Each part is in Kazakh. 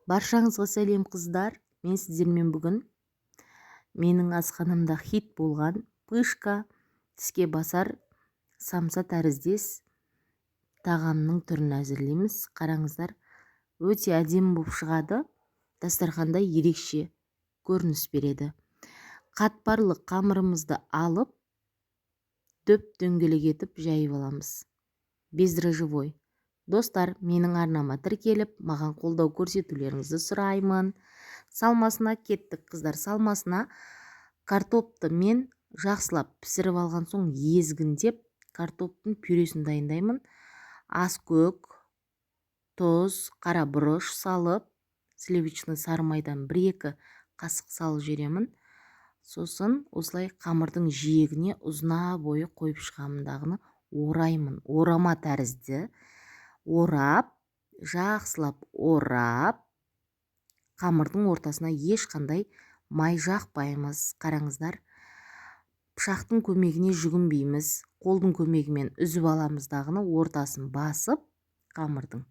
Баршаңызға сәлем, қыздар! Мен сіздермен бүгін менің асханамда хит болған пышка, тіске басар самса тәріздес тағамның түрін әзірлейміз. Қараңыздар, өте әдемі болып шығады, дастарханда ерекше көрініс береді. Қатпарлы қамырымызды алып, дөп дөңгелек етіп жайып аламыз, бездрожжевой. Достар, менің арнама тіркеліп, маған қолдау көрсетулеріңізді сұраймын. Салмасына кеттік, қыздар. Салмасына картопты мен жақсылап пісіріп алған соң, езгіндеп, картоптың пюресін дайындаймын. Аскөк, тұз, қара бұрыш салып, сливочный сары майдан 1-2 қасық салып жіберемін. Сосын осылай қамырдың жиегіне ұзына бойы қойып шығамын дағыны ораймын. Орама тәрізді орап, жақсылап орап, қамырдың ортасына ешқандай май жақпаймыз. Қараңыздар, пышақтың көмегіне жүгінбейміз, қолдың көмегімен үзіп аламыз дағыны ортасын басып қамырдың.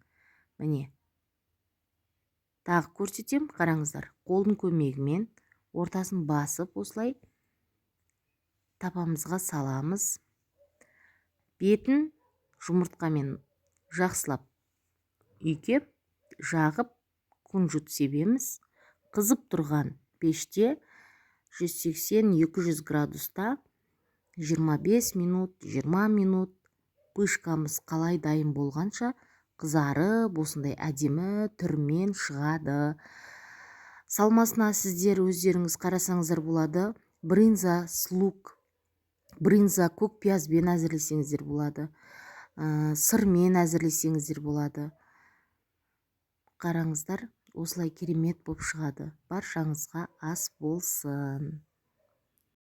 Міне, тағы көрсетем, қараңыздар, қолдың көмегімен ортасын басып, осылай табамызға саламыз. Бетін жұмыртқамен жақсылап үйкеп, жағып, кунжут себеміз. Қызып тұрған пеште 180-200 градуста 25 минут, 20 минут, пышкамыз қалай дайын болғанша қызарып, осындай әдемі түрмен шығады. Салмасына сіздер өздеріңіз қарасаңыздар болады. Брынза с лук, брынза, көк пиязбен әзірлесеңіздер болады, сырмен әзірлесеңіздер болады. Қараңыздар, осылай керемет болып шығады. Баршаңызға ас болсын!